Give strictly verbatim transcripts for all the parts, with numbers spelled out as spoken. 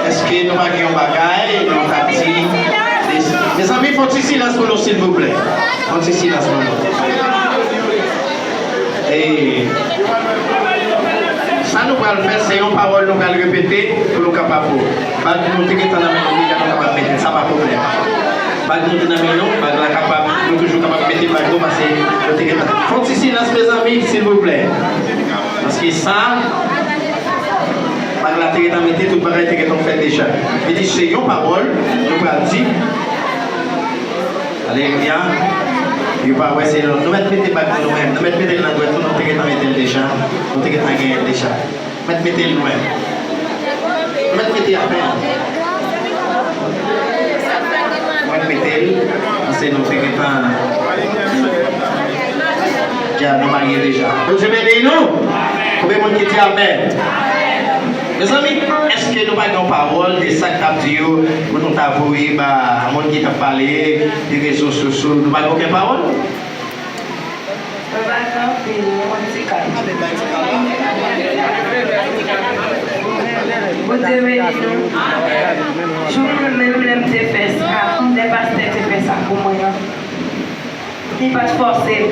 Èske nou pa gen yon bagay nou ka di? Mezanmi, fè yon ti silans pou nou, silvouplè. Fè yon ti silans pou nou. E, sa nou pral fè, se yon pawòl nou pral repete pou nou kapab. Bag nou te gentan nan men nou, deja nou kapab mete l, sa pa pwoblèm. Bag nou te nan men nou, bag la kapab, nou toujou kapab mete bag nou, paske nou te gentan. Fè yon ti silans, mezanmi, silvouplè. Paske sa, bag la te gentan mete, tout bagay te gentan fèt deja. Li di, se yon pawòl, nou pral di. Alelouya. Yo pa wè se nou. Nou mèt mete bag nou, nou menm. Nou mèt mete l nan dwèt nou, nou te gentan mete l deja. Nou te gentan genyen l deja. Mèt mete l lwen. Mèt mete apèl. Mèt mete l, paske nou te gentan. Dja nou marye deja. Bondye beni nou. Konbyen moun ki di amèn? Mezanmi, èske nou pa gen yon pawòl de sa k t ap di yo pou nou ta voye ba moun ki t ap pale de rezo sosyo? Nou pa gen okenn pawòl? Mwen pa gen anpil, mwen konn ti kal. Bondye beni nou. Jou mwen menm, lè m te fè sa, lè pastè te fè sa pou mwen an, li pa t fòse m.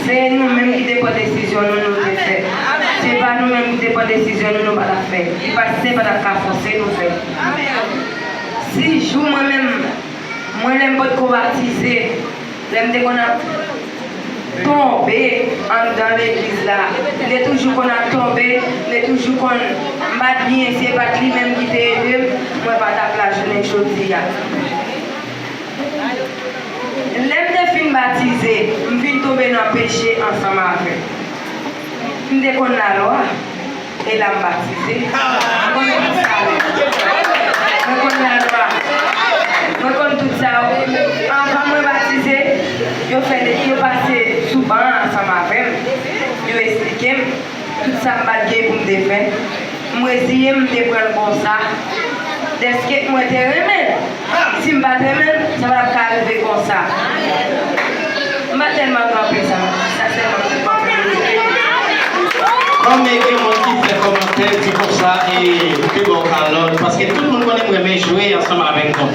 Se nou menm ki te pran desizyon nou, nou te fè. Se pa nou menm ki te pran desizyon nou, nou pa t ap fè. Li pa, se pa t ap ka fòse nou fè. Si jou mwen menm, mwen lè m potko batize, lè m te konn ap tonbe anndan legliz la, m te toujou konn ap tonbe, m te toujou konn, m pa t byen, se pa t li menm ki te ede m, mwen pa t ap la jounen jodi a. Lè m te fin batize, m vin tonbe nan peche ansanm avè l. M te konn lalwa, e la m batize. Mwen konn tout sa yo. Mwen konn lalwa. Mwen konn tout sa yo. Anvan mwen batize, yo fè, yo pase sou ban an ansanm avè m. Yo esplike m. Tout sa m pa t gen pou m te fè, m reziye m, m te pran l konsa. Dèske mwen te renmen l. Si m pa t renmen l, sa pa t ap ka rive konsa. M pa tèlman gen anpil sa m ap di, sa sèlman m te konprann. Kòm gen moun ki fè kòmantè, di konsa, e, m te ba w kalòt, paske tout moun konnen m renmen jwe ansanm avèk nou.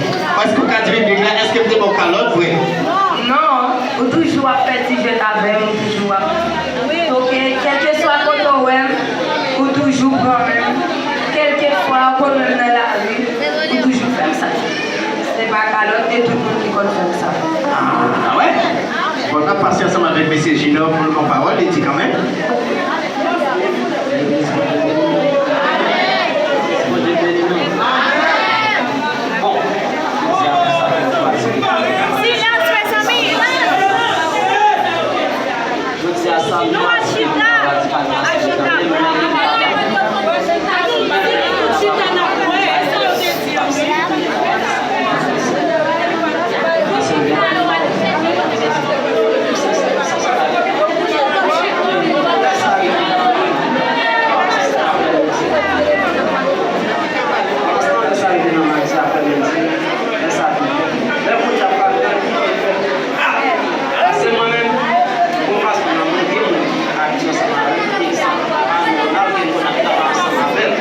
Èske w ka di piblik la, èske m te ba w kalòt vre? Non, ou toujou ap fè ti jwèt avè m, ou toujou ap toke, kèlkeswa kote w wè m, ou toujou pran men m. Kèlkeswa ou konn wè m nan lari, ou toujou fè m sa. Se pa kalòt, e tout moun ki konn fè m sa. Ah, wè? Bon, n ap pase ansanm avèk mesye Junior pou l pran pawòl, li di kanmenm. Silans, mezanmi! Jodi a, sa nou ap chita, radikal, paske nou menm, nou menm, nou menm, nou menm, Paske mwen menm, yon fason nan moun gen moun ki abitye ansanm avè m, egzanp, pa nou, n al gen moun ap travay ansanm avè m.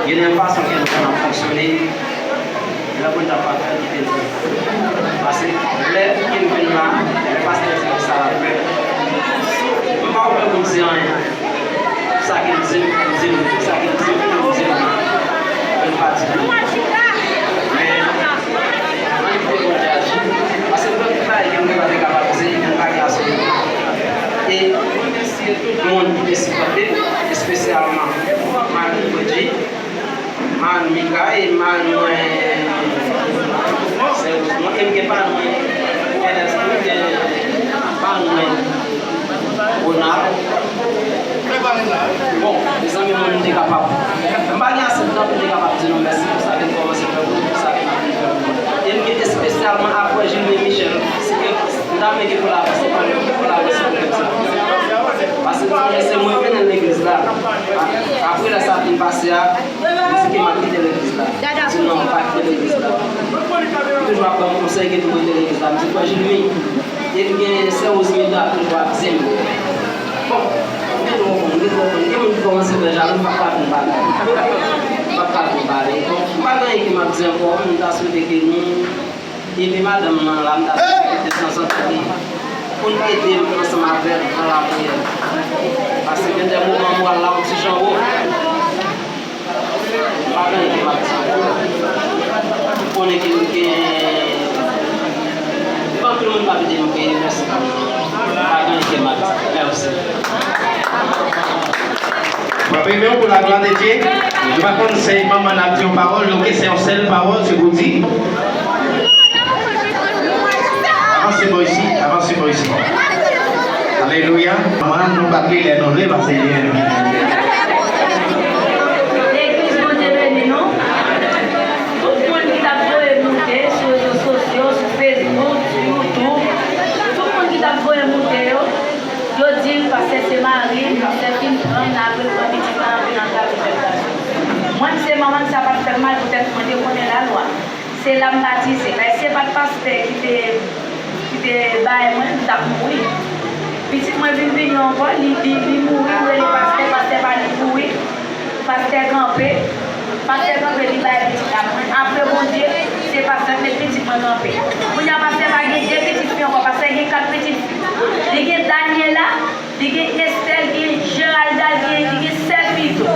Gen yon fason ke nou konn ap fonksyone, lè moun t ap pale, kite l fè. Paske lè ke m vin la, lè pastè di m sa l ap fè, m pa ouvè pou m di anyen. Sa ke l di m, l di m, sa ke l di m, l di m. Men m pa di anyen. Men, ann kite Bondye aji. Paske gen anpil bagay ke m te pa te kapab di, ke m pa gen asou li. E mwen remèsye tout moun ki te sipòte m, espesyalman Marie Bredji, Marie Mika e Marie mwen, sè Rosemond, e m gen paran mwen, Ernest, m gen paran mwen. Ronald. Bon, mezanmi, mwen, m te kapab. M pa gen ase tan pou m te kapab di nou mèsi pou sa ke n kòmanse fè pou nou, pou sa ke n ap vin fè pou nou. E m gen espesyalman apre Gilbert Michel, si ke m ta renmen ke pou l avanse, pou l avanse pou nou sa. Paske m konnen se mwen ki mennen l legliz la. Apre lè sa vin pase a, m di ke m ap kite legliz la. M di non, m pa kite legliz la. Li toujou ap ban m konsèy ke pou m rete legliz la. M di, Frè Gilmi, e m gen sè Rosemond ap toujou ap di m. Bon, m gen dwa konn, m gen dwa konn. Gen moun ki kòmanse fè jalou, m p ap ka vin pale. M p ap ka vin pale. Zen kò m, m ta swete ke nou ede madanm nan la, m ta swete ke nou santi li pou n ede m ansanm avè l nan lapriyè. Paske gen de moman m pral la yon ti jan wo. M pa gen anyen pou m ap di. M konnen ke m gen, devan tout moun m ap ede m ke mèsi. M pa gen anyen ke m ap di. Mèsi. Frape men w pou la glwa de Dye. Nou pa konn se manman n ap di yon pawòl, oke, se yon sèl pawòl, se pou di. Avanse bò isi, avanse bò isi. Alelouya. Manman, nou bat li lè nou vle, pase li menm. Legliz, Bondye beni nou. Tout moun ki t ap voye moute sou rezo sosyo, sou Facebook, sou YouTube, tout moun ki t ap voye moute yo, yo di m, pastè se mari m, pastè fin pran l, apre l pran pitit la, antre nan travay fè gason. Mwen, m se manman m, sa pa t fè m mal, poutèt mwen te konnen lalwa. Se la m batize. Paske si se pa t pastè ki te, ki te bay mwen, m t ap mouri. Pitit mwen vin vini ankò, li, li, li mouri, m rele pastè, pastè pa li mouri. Pastè kanpe, pastè kanpe, li bay pitit la mwen. Apre Bondye, se pastè k met pitit mwen kanpe. Kounye a, pastè pa gen de pitit fi ankò, pastè gen kat pitit fi. Li gen Daniela, li gen Estelle, li gen Geralda, li gen, li gen sèl fi tou.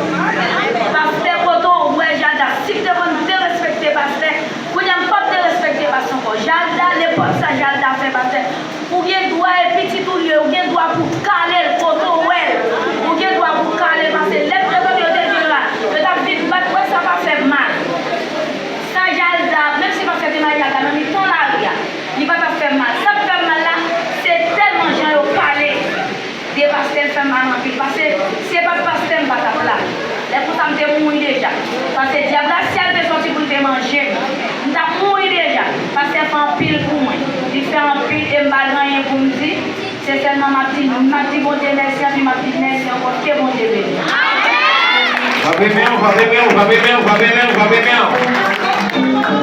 Pastè, kote w wè Jalda? Si m te konn derespekte pastè, kounye a m p ap derespekte pastè ankò. Jalda, nenpòt sa Jalda fè, pastè, ou gen dwa, e pitit ou l ye, ou gen dwa pou w kale l kote w wè l. Ou gen dwa pou w kale l, paske lè m te tande yo te di yo la, yo t ap vin bat mwen, sa pa fè m mal. Sa Jalda, menm si pastè te marye Jalda nan mitan lari a, li pa t ap fè m mal. Sa k fè m mal la, se tèlman jan yo pale de pastè l fè m mal anpil. Paske si se pa t pastè, m pa t ap la. Lè konsa, m te mouri deja. Paske dyab la, syèl te sòti pou l te manje m, m t ap mouri deja. Pastè fè anpil pou mwen. Li fè anpil e m pa gen anyen pou m di. Se sèlman m ap di, m ap di Bondye mèsi, anpi m ap di mèsi ankò, ke Bondye beni. Frape men w, frape men w, frape men w, frape men w, frape men w.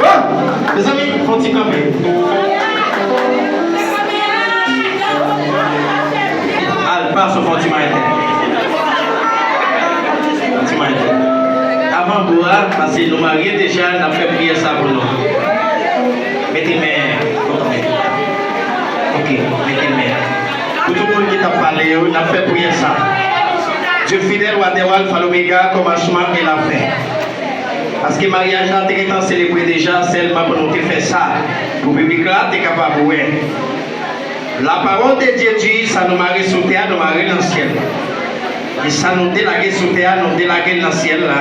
Oh! Mezanmi, fè yon ti kanpe. Al, pase, fè yon ti mayen tè. Yon ti mayen tè. Avan bò a, paske nou marye deja, n ap fè priyè sa pou nou. Mete men, tonton, mete. Ok, mete men. Pou tout moun ki t ap pale yo, n ap fè priyè sa. Dye fidèl, wa dè wa, Alfa, Lomega, kòmansman e lafen. Paske maryaj la te gentan selebre deja, sèlman pou nou te fè sa, pou piblik la te kapab wè. La parole de Dieu dit, sa nou mare sou tè a, nou mare l nan syèl. E sa nou delage sou tè a, nou delage l nan syèl la.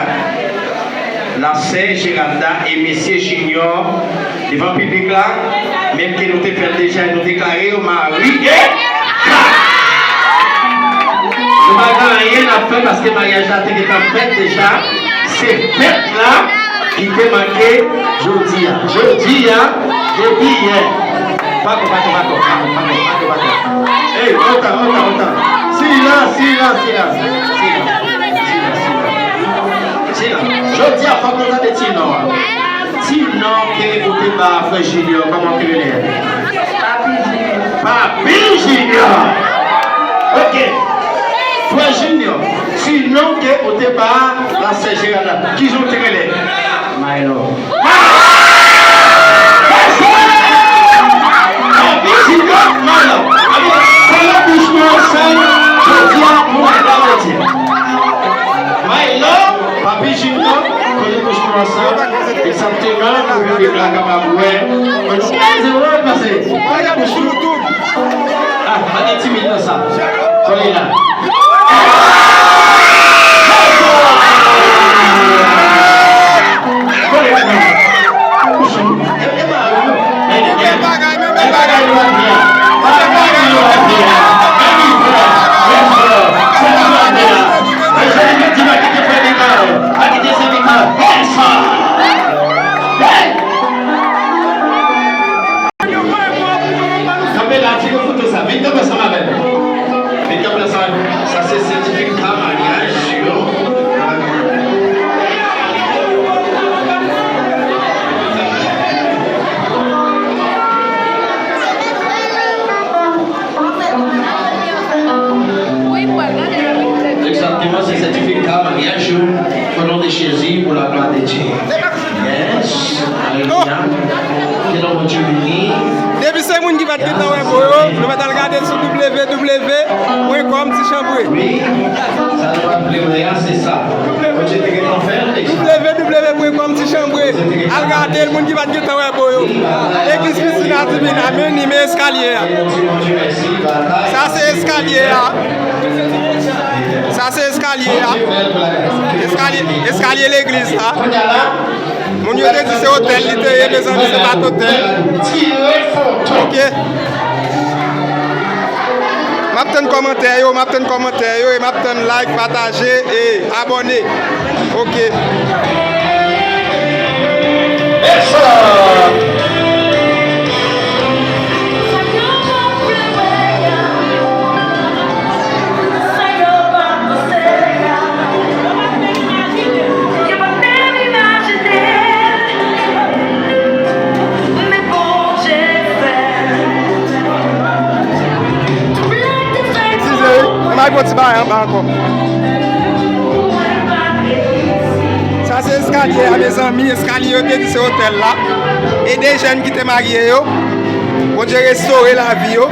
La sè Geralda e mesye Junior devan piblik la, menm ke nou te fè l deja, nou deklare yo mari e kat. Nou pa gen anyen n ap fè paske maryaj la te gentan fèt deja. Se fèt la ki te make jodi a. Jodi a, depi yè. Pako, pako, pako, pako, pako, pako, pako. Ey, otan, otan, otan. Silans, silans, silans. Silans, silans, silans. Silans. Jodi a, fòk nou tande ti non an. Ti non ke ou te ba frè Junior, kòman ou te rele? Papi Junior. Papi Junior. Ok. Frè Junior, ti non ke ou te ba la sè Geralda, kijan ou te rele? My love. Papi Junior, my love. Alò, kole bouch nou ansanm, jodi a, nou va ba Bondye. My love, Papi Junior, kole bouch nou ansanm. Egzakteman, pou piblik la kapab wè. Mwen nou pa zero pase. Kole bouch nou. Ah, pa gen timid nan sa. Kole la. Kole la. Bouch nou. E, e mari w. Men, men, men bagay nou ap di a. Bagay nou ap di a. Men li frè, men sè, se sa nou ap di a. Men Jezi di pa kite frè Mika, pa kite sè Mika. Fè sa. Hey! Kanpe la, tire foto sa. Vin kanpe ansanm avè m. Vin kanpe ansanm avè m. Sa se sètifika maryaj yo. Egzakteman, se sètifika maryaj yo. O non de Jezi, pou la glwa de Dye. Yes. Depi se moun ki pa t gentan wè po yo, nou mèt al gade l sou w w w pwen kòm Ti Chanbre. W w w pwen kòm Ti Chanbre. Al gade l, moun ki pa t gentan wè po yo. Legliz Piscina Divina, men ni, men eskalye a. Sa se eskalye a. Sa se eskalye a. Eskalye, eskalye legliz la. Moun yo te di se otèl li te ye, mezanmi, se pa t otèl. Ok. M ap tann kòmantè yo, m ap tann kòmantè yo, e m ap tann like, pataje, e abòne. Ok. Eskize wi, ann al pran ti bagay anba ankò. Sa se eskalye a, mezanmi, eskalye yo te di se otèl la. E de jèn ki te marye yo, Bondye restore lavi yo.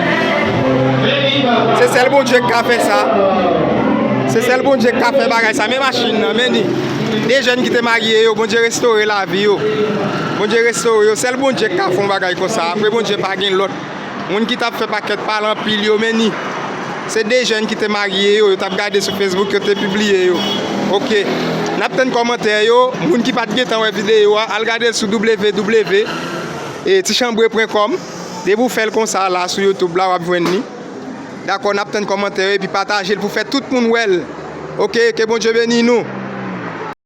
Se sèl Bondye k ka fè sa. Se sèl Bondye k ka fè bagay sa. Men machin nan, men ni. De jèn ki te marye yo, Bondye restore lavi yo. Bondye restore yo. Sèl Bondye k ka fè yon bagay konsa. Apre Bondye pa gen lòt. Moun ki t ap fè pakèt pale anpil yo, men ni. Se de jèn ki te marye yo, yo t ap gade sou Facebook, yo te pibliye yo. Ok. N ap tann kòmantè yo. Moun ki pa t gentan wè videyo a, al gade l sou w w w e ti chanbre pwen kòm. Depi w fè l konsa la sou YouTube la, w ap jwenn li. Dakò, n ap tann kòmantè yo epi pataje l pou fè tout moun wè l. Ok, ke Bondye beni nou.